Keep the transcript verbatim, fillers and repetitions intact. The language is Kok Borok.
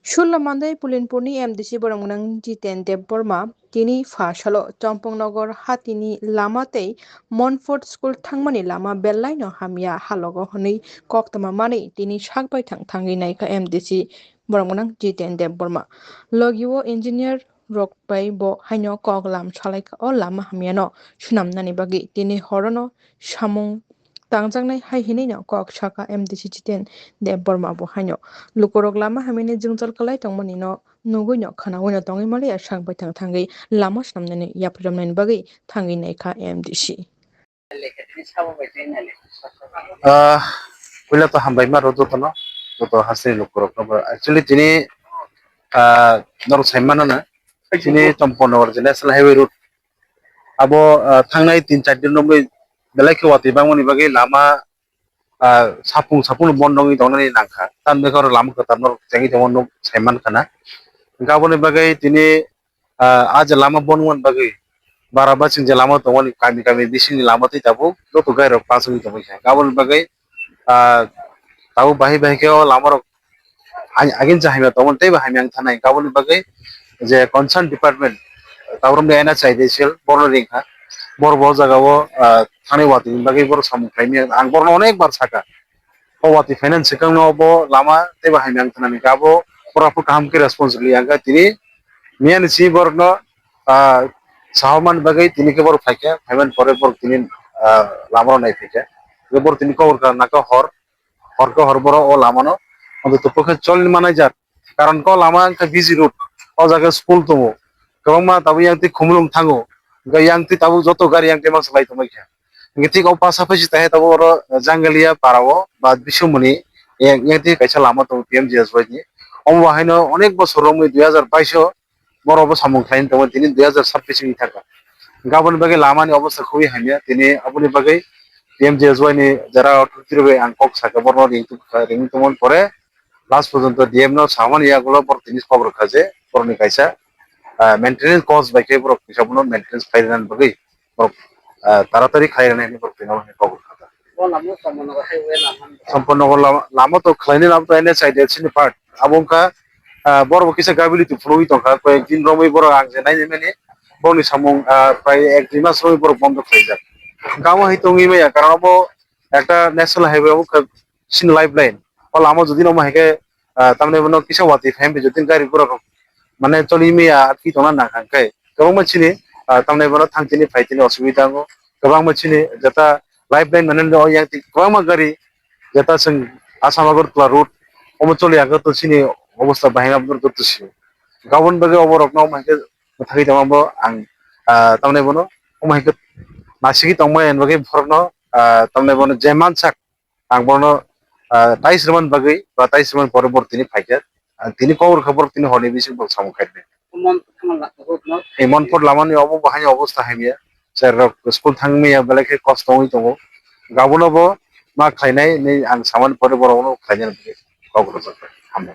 Sullo Mandai Pulinpurni M D C borok gwnang Jiten Debbarma tini pha salo Chompongnagar hatini lama tei Monfort school thangmani lama belaino hamya halogo hwnwi koktwma manwi tini sak baithang thangwi naikha M D C borok gwnang Jiten Debbarma. Logio engineer rok bai bo haino kok lam salaikha o lama hamyano swnamnani bagwi tini horono samung tangjaknai hai hinwino kok saka M D C Jiten Debbarma bo haino. Lukurok lama hamyani jwngjal kwlai tongmani no nugwi no khwnawino tongwi maliya sak baithang thangwi lama swnamnani yapri romnani bagwi thangwi naikha M D C. Ah, puila to hambai ma rw jotono, joto hasteni lukurokno bo. Actually tini, ah, norok sai mano na, tini Chompongnagar je National Highway road. Abo, ah, thangnai tin char din romwi belai khe watwi bangmani bagwi lama, ah, sapung sapung no bondo wngwi tongnani nangkha. Tamni khe oro lama kwtal norok chengwi tongma nuk sai mankha na. Hwnkhe aboni bagwi tini, ah, ah je lama bondo wngmani bagwi bara baching je lama tongmani kami kami bisingni lama tei tabuk joto gari rok pass wngwi tongwi kha. Aboni bagwi, ah, tabuk bahai bahai khe o lama rok Ang, agin cha hamya tongmani teibo hamya wng thanai. Aboni bagwi je concern department, tabuk romni N H I D C L, borno ringkha. Boro bo jagao, ah, thani watwi bagwi boro samung khlaimya. Ang borno onek bar saka. O watwi finance swkangno bo lama teibo hamya wng thanani. Abo borok kaham khe response rwya wngkha tini. Miyani si borokno, ah, sahoman bagwi tini khe borok phaikha. Phaimani pore borok tini, ah, lamao naiphikha. Borok tini kobor kha naka hor. Hor khe hor boro o lama no. Omo topok khe chol ni manai jak. Karon ko lama wngkha busy road. O jaga school tongo. Kwbangma tabuk yang twi khumulwng thango. Hwnkhe yang twi tabuk joto gari yang twi mangsa lai tongbai kha. Hwnkhe thik o pasapashi tahe tabuk oro Jangalia para o ba Bisumuni yang, yang twi kaisa lama tongo P M G S Y ni. Omo bo haino onek bosor romwi dui hazar bais o borok bo samung khlaini tongmani tini dui hazar sabbish wngwi thangkha. Hwnkhe aboni bagwi lamani obostha khubui hamya, tini aboni bagwi P M G S Y ni jara authority rok bai ang kok sakha, borokno ring tubukha, ringwi tongmani pore last porjonto D M no samani yagulo borok tini kok rwkha je borokni kaisa, ah, maintenance cost bai khe borok kisa bono maintenance khlai rwnani bagwi borok, ah, taratari khlai rwnai hinwi borok tini kok rwkha. Bo lama Chompongnagar highway lama. Chompongnagar lama, lama to khlainai lama to N H I D C ni part. Abo wngkha, ah, borok bo kisa gabili tu phunugwi tongkha, koyek din romwi borok ang je nainai mani, borokni samung, ah, prai ek dui mas romwi borok bondo khlaijak. Hwnkhe amo hai tongwi maya, karon abo ekta national highway, abo wngkha chini lifeline. O lama jodi no omo hai khe, ah, tamni bono kisa watwi phaimbi jodi gari borok mane choli maya atwi tongna nang kha hwnkhe kwbangma chini, ah, tamni bono thang tini phai tini osubida wngo. Kwbangma chini jeta lifeline mane o yang twi kwbangma gari jeta chwng Assam Agartala road omo choli ya khe to chini obostha bahai ma borok to sio. Gabon bagwi oborok no omo hai khe mwthagwi tongma bo ang, ah, tamni bono omo hai khe nasigwi tongmani bagwi borok no, ah, tamni bono je mansak ang bono, ah, tais rwmani bagwi ba tais rwmani pore borok tini phaikha. Ah, tini kok rwkha borok tini horni bising borok samung khairoknai. Mon-, Mon-, Road no? Ei Monfort lamani obo bahai obostha hamya. Chwrai rok school thangmaya belai khe kosto wngwi tongo. Gabono bo ma khlainai hinwi ang samani pore borok no khlainani bagwi kok rwjak. Hambai.